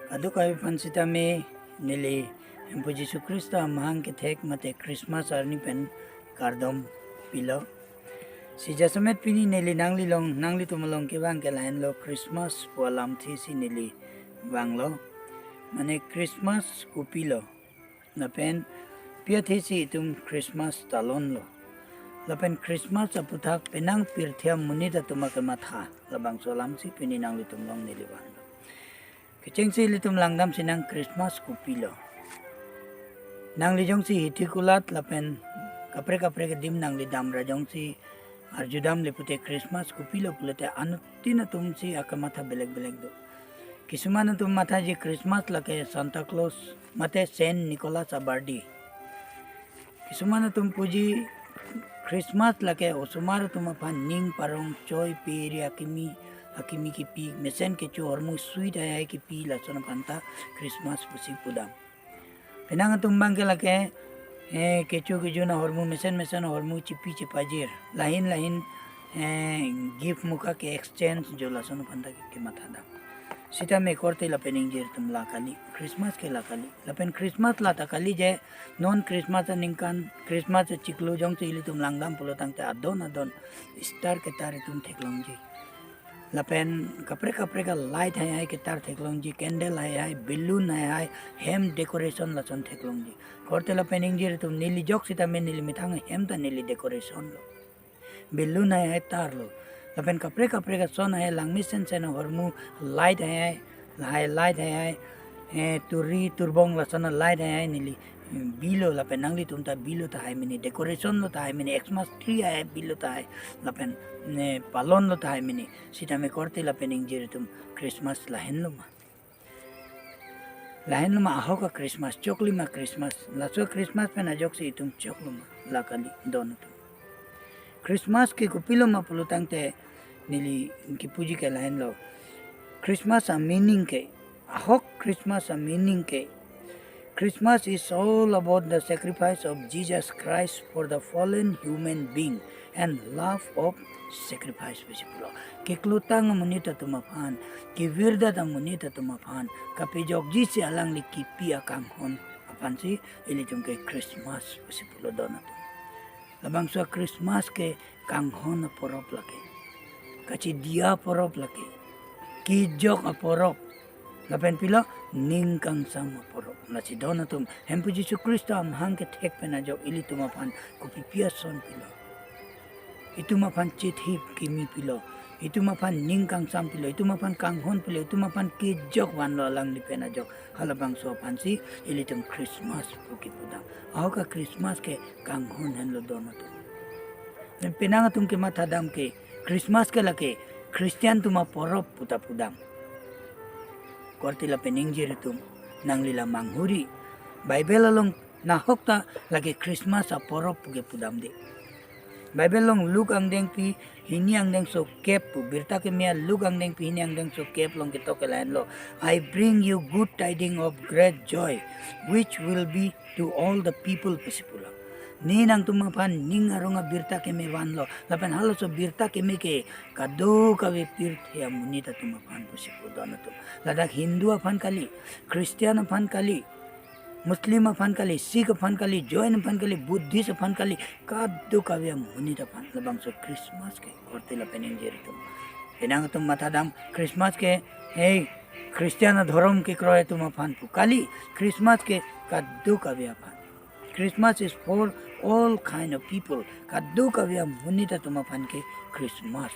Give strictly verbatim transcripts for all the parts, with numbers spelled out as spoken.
Kadokave aphan sitame neli Hemphu Jisu Khristo amahang kethek mate Christmas arni pen kardom pilo. Si jasemet pini neli nanglilong, nanglitum along kevang ke lahenlo, Christmas pu alamthe si neli vanglo. Mane Christmas kopilo, lapen pi athe si itum Christmas talonlo, lapen Christmas aputhak penang pirthe amonit atum akematha, labangso alam si pini nanglitum along neli vanglo. Kechengsi ilitum langdam sinang, Christmas kopilo. Nangli jongsi hithikulat lapen kaprek kaprek adim nangli damra jongsi arjudamle pute Christmas kopilo pulote anuttin atum si akematha belek belek do. Kisuman atum mathaji Christmas lake Santa Claus mate Saint Nicholas abirthday. Kisuman atum puji Christmas lake osomar atum aphan ning parong choi peri akimi, akimi kipi, mesen kecho hormu sweet hai hai kipi, lason aphan ta Christmas pusi pudam. Penang atum abang ke lake, eh, kecho kejun ahormu, mesen mesen ahormu chipi chipajir, lahin lahin, eh, gift muka ke exchange jo, lason aphan ta kematha dam. Sitame korte lapen ingjir atum la kali, Christmas ke la kali. Lapen Christmas la ta kali je, non Christmas aningkan, Christmas achiklo jongsi ilitum langdam pulo tangte adon adon star ketar itum theklongji. Lapen kaprek kaprek a light hai hai ketar theklongji, candle hai hai, balloon hai hai, hem decoration lason theklongji. Korte lapen ingjir atum, neli jok sitame neli methang hem ta neli decoration lo. Balloon hai hai tarlo. Lapen kaprek kaprek ason hai hai, langmesen sen ahormu light hai hai, lahai light hai hai, eh, turi turbong lason a light hai hai neli, mm, bilo, lapen nanglitum ta bilo tahai mene, decoration lo tahai mene, Xmas tree hai hai bilo tahai, lapen ne palon lo tahai mene. Sitame korte lapen ingjir atum, Christmas lahenlo ma? Lahenlo ma ahok a Christmas, choklo ma Christmas, laso Christmas pen ajoksi itum choklo ma? La kali, don atum. Christmas ke kopilo ma pulo tangte neli kipuji ke lahenlo. Christmas a meaning ke, ahok Christmas a meaning ke, Christmas is all about the sacrifice of Jesus Christ for the fallen human being and love of sacrifice pusi pulo. Keklutang amonit atum aphan, kevirdat amonit atum aphan, kapejokji si alangli kipi akanghon aphan si ilitum ke Christmas pusi pulo, don atum. Labangso Christmas ke kanghon aporop lake, kachidia aporop lake, kejok aporop, lapen pilo, ning kangsam aporop. Lasi don atum, Hemphu Jisu Khristo amahang kethek pen ajok ilitum aphan kopipi ason pilo? Itum aphan chithip kimi pilo, itum aphan ning kangsam pilo, itum aphan kanghon pilo, itum aphan kejok vanlo alangli pen ajok. Halabangso aphan si ilitum Christmas pu kepudam. Ahok a Christmas ke kanghon henlo, don atum. Lapen penang atum kematha dam ke Christmas ke lake Christian atum aporop pu ta pudam. Korte lapen ingjir atum, nangli la manghuri. Bible along nahok ta lake Christmas aporop pu kepudam de. Bible along Luke angdengpi hini angdengso kep pu, birta keme a Luke angdengpi hini angdengso kep along ketok ke lahenlo, "I bring you good tidings of great joy, which will be to all the people," pusi pulo. Ne nangtum aphan ning arong abirta keme vanlo, lapen halaso birta keme ke kadokave pirthe amonit atum aphan pusi pu, don atum. Ladak Hindu aphan kali, Christian aphan kali, Muslim aphan kali, Sikh aphan kali, Jain aphan kali, Buddhist aphan kali, kadokave amonit aphan labangso Christmas ke, korte lapen ingjir atum. Penang atum matha dam, Christmas ke, hey, Christian adhorom kekroi atum aphan pu kali, Christmas ke kadokave aphan. Christmas is for all kind of people. Kadokave amonit atum aphan ke Christmas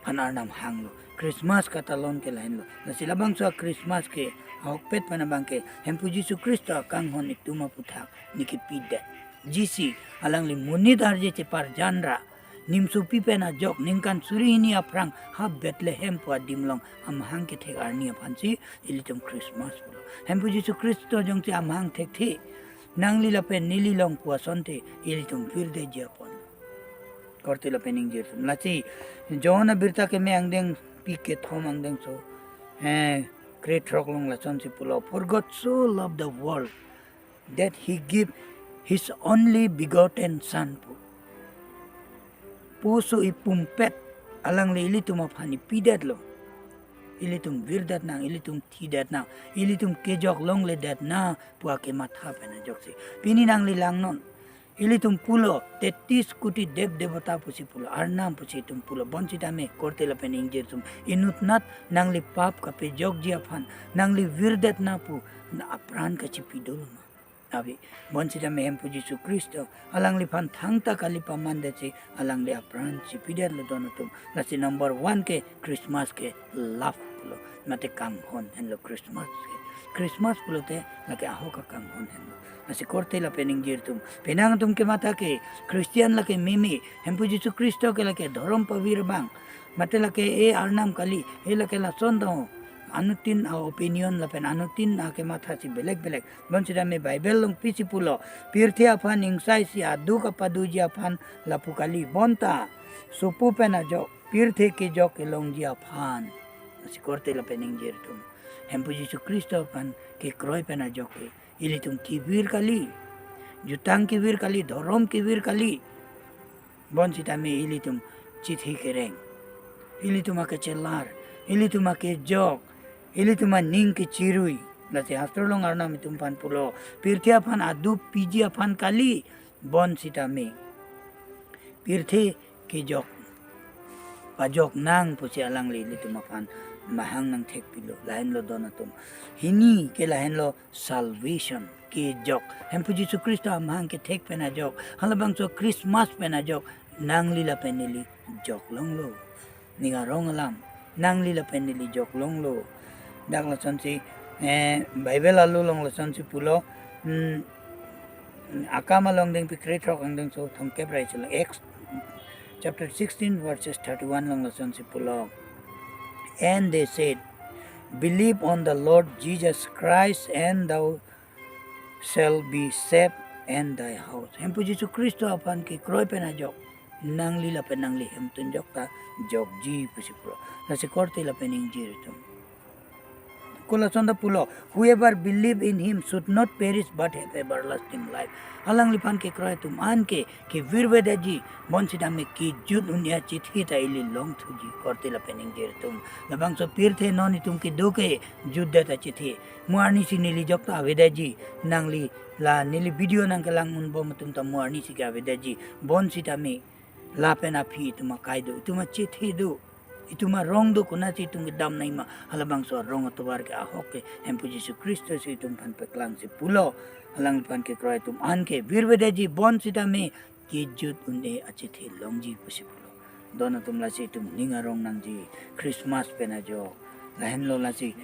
aphan Arnam hanglo. Christmas katalon ke lahenlo. Lasi labangso a Christmas ke ahokpet pen abang ke Hemphu Jisu Khristo akanghon itum aputhak ne kepidetji si, alangli monit arje cheparjan ra, nimsopi pen ajok ningkan suri hini aphrang ha Bethlehem pu adim along amahang kethek arni aphan si ilitum Christmas pulo. Hemphu Jisu Khristo jongsi amahang thekthe, nangli lapen neli along pu asonte ilitum virdetji apon. Korte lapen ingjir atum. Lasi John abirta keme angdengpi kethom angdengso, eh, krethrok along lasonsi pulo, "For God so loved the world that he gave his only begotten Son," pu. Puso ipumpet alangli ilitum aphan ipidetlo. ilitum virdet nang, ilitum thidet nang, ilitum kejok longledet nang pu akematha pen ajoksi. Pini nangli langnon. Ilitum pulo, tetis kuti dev devota pusi pulo, Arnam pusi itum pulo. Bonsitame korte lapen ingjir atum, inutnat nangli pap kapejokji aphan, nangli virdet nang pu, na apran kachipi dolo ma? Ave, bonsitame Hemphu Jisu Khristo alangliphan thangta kali pamandetsi alangli apran chipidetlo don atum. Lasi number one ke Christmas ke love pulo. Mate kanghon henlo Christmas ke. Christmas pulote lake ahok akanghon henlo. Lasi korte lapen ingjir atum, penang atum kematha ke Christian lake mimi, Hemphu Jisu Khristo ke lake dhorom pavir abang, mate lake e Arnam kali, e lake lason do. Anuttin a-opinion lapen anuttin akemathasi belek belek. Bonsitame Bible along pisi pulo, pirthe aphan ingsaisi aduk apaduji aphan lapu kali, bonta sopo pen ajok, pirthe kejok kelongji aphan. Lasi korte lapen ingjir atum, Hemphu Jisu Khristo aphan kekroi pen ajok ke ilitum kevir kali, jutang kevir kali, dhorom kevir kali. Bonsitame ilitum chithi kereng, ilitum akechelar, ilitum akejok, ilitum aning kechirui. Lasi hastro along Arnam itum aphan pulo, pirthe aphan aduk piji aphan kali, bonsitame pirthe kejok pajok nang pusi alangli ilitum aphan mahang nangthekpilo. Lahenlo don atum, hini ke lahenlo salvation, kejok. Hemphu Jisu Khristo amahang kethek pen ajok, halabangso Christmas pen ajok nangli lapen neli jok longlo. Ning arong alam, nangli lapen neli jok longlo. Dak lasonsi, eh, Bible along lasonsi pulo, hmm, Akam along dengpi krethrok angdengso thomkep ra isi along, Acts chapter sixteen verses thirty-one along lasonsi pulo. And they said, "Believe on the Lord Jesus Christ and thou shalt be saved and thy house." Hemphu Jisu Khristo aphan kekroi pen ajok nangli lapen nangli hemtun jokta jokji pusi pulo. Lasi korte lapen ingjir atum, kolason ta pulo, "Whoever believe in him should not perish but have everlasting life." Alangliphan kekroi atum an ke kevirvedetji, bonsitame kejut un-e achithi ta ili longthuji, korte lapen ingjir atum. Labangso pirthe non itum kedo ke jutdet achithi. Mo arnisi neli jokta avedetji, nangli la neli video nangkelang unbom atum ta mo arnisi ke avedetji. Bonsitame lapen aphi itum akai do, itum achithi do, itum arong do, konatsi itum kedam nangji ma, halabangso arong atovar ke ahok ke Hemphu Jisu Khristo si itum aphan paklangsi pulo. Alangliphan kekroi atum an ke virvedetji, bonsitame kejut un-e achithi longji pusi pulo. Don atum, lasi itum ning arong nangji Christmas pen ajok. Lahenlo lasi.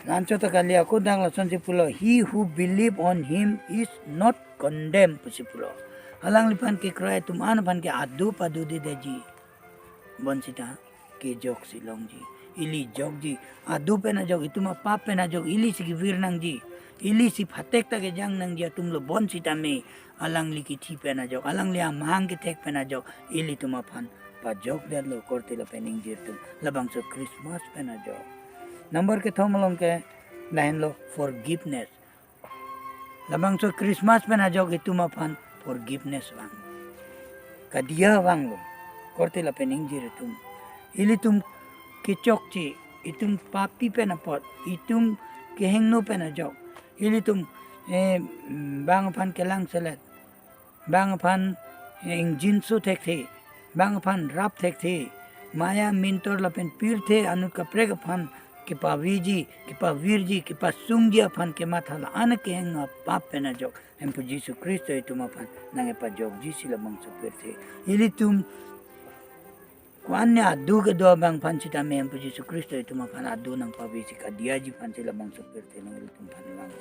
Lanchot ta kali, ako dak lasonsi pulo, "He who believe on him is not condemned," pusi pulo. Alangliphan kekroi atum an aphan ke aduk padudedetji. Bonsita kejoksi longji. Ili jokji. Aduk pen ajok, itum apap pen ajok, ilisi kevir nangji. Ilisi phatek ta kejang nangji atumlo, bonsitame alangli kithi pen ajok, alangli amahang kethek pen ajok ilitum aphan pajokdetlo, korte lapen ingjir atum, labangso Christmas pen ajok. Number kethom along ke lahenlo forgiveness. Labangso Christmas pen ajok itum aphan forgiveness vang, kadia vanglo, korte lapen ingjir atum. Ilitum kechokche, itum papi pen apot, itum kehingno pen ajok, ilitum, eh, bang aphan kelangselet, bang aphan, eh, ingjinso thekthe, bang aphan rap thekthe, maya mintor lapen pirthe anut kaprek aphan kepaveji, kepavirji, kepasungji aphan kematha la-an kehing apap pen ajok Hemphu Jisu Khristo itum aphan nangkepajokjisi labangso pirthe. Ilitum ko-an ne aduk kedo abang aphan sitame Hemphu Jisu Khristo itum aphan aduk nangpavesi kadiaji aphansi labangso pirthe along ilitum aphan vang.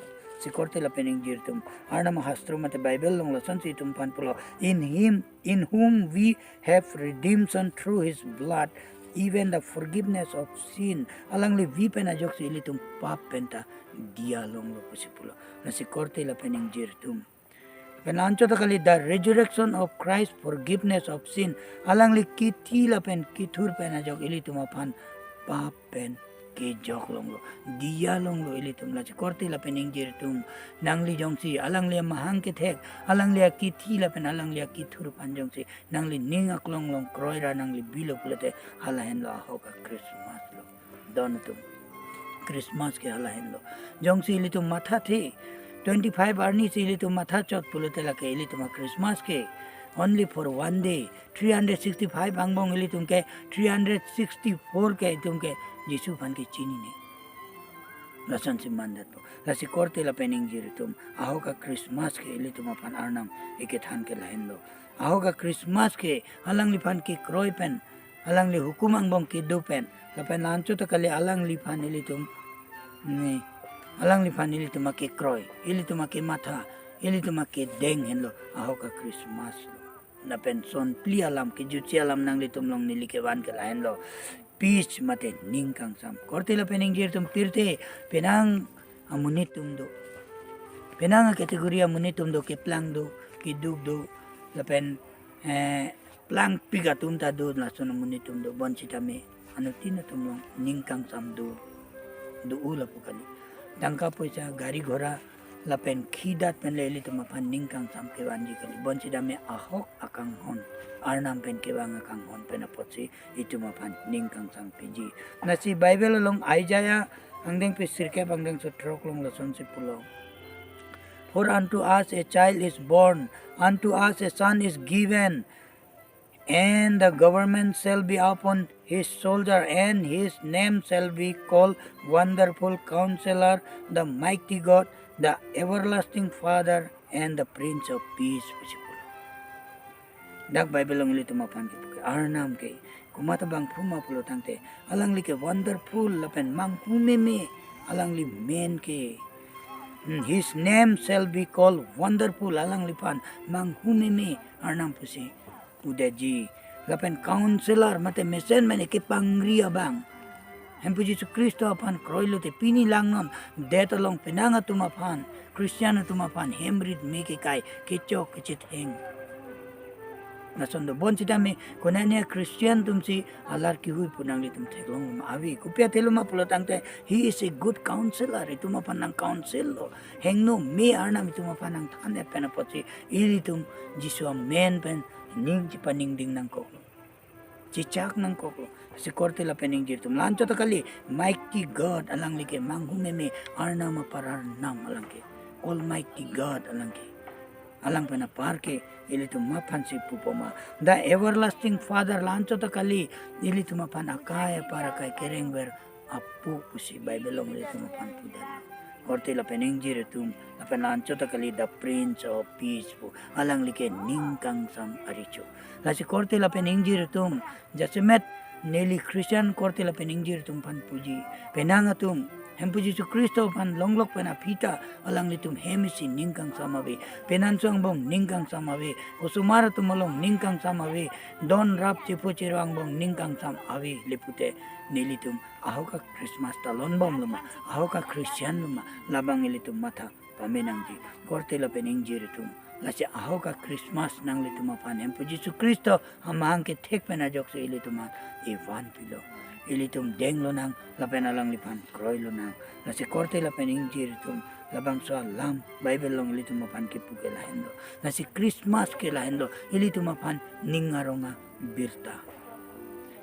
Lasi korte lapen ingjir atum, Arnam ahastro mate Bible along lasonsi itum aphan pulo, "In him, in whom we have redemption through his blood, even the forgiveness of sin." Alangli vi pen ajoksi ilitum pap penta dia longlo pusi pulo. Lasi korte lapen ingjir atum, pen anchot ta kali, "The resurrection of Christ, forgiveness of sin." Alangli kithi lapen kithur pen ajok ilitum aphan pap pen kejok longlo, diya longlo ilitum. Lasi korte lapen ingjir atum, nangli jongsi alangli amahang kethek, alangli akithi lapen alangli akithur aphan jongsi nangli ning aklong along kroira nangli bilo pulote, halahenlo ahok a-Christmas lo. Don atum, Christmas ke halahenlo. Jongsi ilitum mathathe, twenty-five arni si ilitum mathachot pulote lake ilitum a-Christmas ke only for one day, three hundred sixty-five angbong ilitum ke, three hundred sixty-four ke itum ke Jisu aphan kechinine. Lasonsi mandetpo. Lasi korte lapen ingjir atum, ahok a-Christmas ke ilitum aphan Arnam ekethan ke lahenlo. Ahok a-Christmas ke alangliphan kekroi pen, alangli hukum angbong kedo pen, lapen la-anchot ta kali alangliphan ilitum, ne, alangliphan ilitum akekroi, ilitum akematha, ilitum akedeng henlo ahok a-Christmas lo. Lapen son phli alam, kejutsi alam nanglitum along neli kevan ke lahenlo. Peace mate ning kangsam. Korte lapen ingjir atum, pirthe penang amonit atum do. Penang a-category amonit atum do, keplang do, keduk do, lapen, eh, plangpik atum ta do, lason amonit atum do. Bonsitame anuttin atum along ning kangsam do, do-o lapu kali. Tangka poisa, gari ghora, lapen khidat pen le ilitum aphan ning kangsam kevanji kali. Bonsitame ahok akanghon, Arnam pen kevang akanghon pen apotsi itum aphan ning kangsam piji. Lasi Bible along Isaiah angdengpi sirkep angdengso throk along lasonsi pulo. For unto us a child is born, unto us a son is given, and the government shall be upon his shoulder, and his name shall be called Wonderful Counselor, the Mighty God, the Everlasting Father, and the Prince of Peace, pusi pulo. Dak Bible along ilitum aphan kepu ke, Arnam ke komat abangphu ma pulo tangte, alangli ke wonderful lapen manghumeme, alangli men ke. Hmm, his name shall be called Wonderful, alangliphan manghumeme Arnam pusi pudetji. Lapen Counselor mate mesen mene kepangri abang. Hemphu Jisu Khristo aphan kroilote pini langnon, det along penang atum aphan, Christian atum aphan hem rit me kekai, kechok kechetheng. Lason do. Bonsitame konane Christian atumsi alar kihui pu nanglitum theklong ma ave. Kopi athe lo ma pulo tangte, he is a good counselor. Itum aphan nang counsel lo. Hingno me Arnam itum aphan nangthan-et pen apotsi ilitum Jisu amen pen ning chepaningding nangkoklo, chechak nangkoklo. Lasi korte lapen ingjir atum, la-anchot ta kali, Mighty God alangli ke, manghumeme, Arnam apar Arnam alang ke, Almighty God alang ke. Alang pen apar ke ilitum aphansi pupo ma? The Everlasting Father, la-anchot ta kali, ilitum aphan akai apar akai kerengver apo pusi Bible along ilitum aphan pudet. Korte lapen ingjir atum, lapen la-anchot ta kali, the Prince of Peace pu, alangli ke ning kangsam arecho. Lasi korte lapen ingjir atum, jasemet neli Christian korte lapen ingjir atum aphan puji, penang atum Hemphu Jisu Khristo aphan longlok pen aphi ta alanglitum hem isi ning kangsam ave, penanso angbong ning kangsam ave, osomar atum along ning kangsam ave, don rap chepo chero angbong ning kangsam ave le pute, nelitum ahok a-Christmas ta lonbom lo ma, ahok a-Christian lo ma, labang ilitum matha pame nangji, korte lapen ingjir atum. Lasi ahok a-Christmas nanglitum aphan Hemphu Jisu Khristo amahang kethek pen ajoksi ilitum aphan evan pilo. Ilitum deng lonang, lapen alangliphan kroi lonang. Lasi korte lapen ingjir atum, labangso alam Bible along ilitum aphan kepu ke lahenlo. Lasi Christmas ke lahenlo, ilitum aphan ning arong abirta.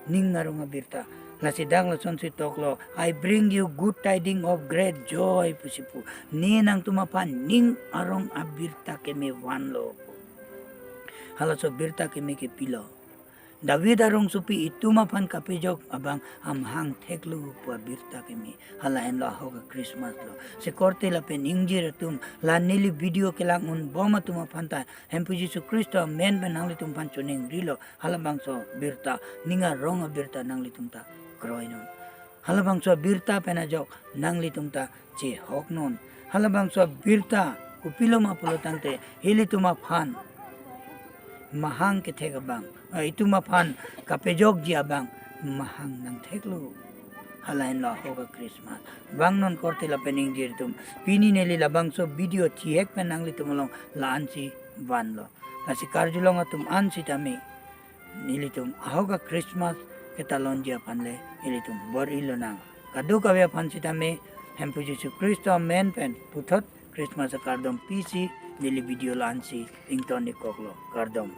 Ning arong abirta. Lasi dak lasonsi toklo, "I bring you good tidings of great joy," pusi pu. Ne nangtum aphan ning arong abirta keme vanlo. Halaso birta keme ke pilo? David arongsopi itum aphan kapejok abang amahang theklo pu abirta keme. Halahenlo ahok a-Christmas lo. Lasi korte lapen ingjir atum, la neli video kelang unbom atum aphan ta Hemphu Jisu Khristo amen pen nanglitum aphan choningrilo. Halabangso birta, ning arong abirta nanglitum ta kroinon. Halabangso birta pen ajok nanglitum ta chehoknon. Halabangso birta kopilo ma pulo tangte, ilitum aphan mahang kethek abang, eh, itum aphan kapejokji abang mahang nangtheklo. Halahenlo ahok a-Christmas. Vangnon korte lapen ingjir atum, pini neli labangso video thihek pen nanglitum along la-ansi vanlo. Lasi karjulong atum an sitame, nelitum ahok a-Christmas ketalonji aphan le ilitum bor-i lonang. Kadokave aphan sitame Hemphu Jisu Khristo amen pen puthot Christmas akardom pisi neli video la-ansi ington-ik koklo, kardom.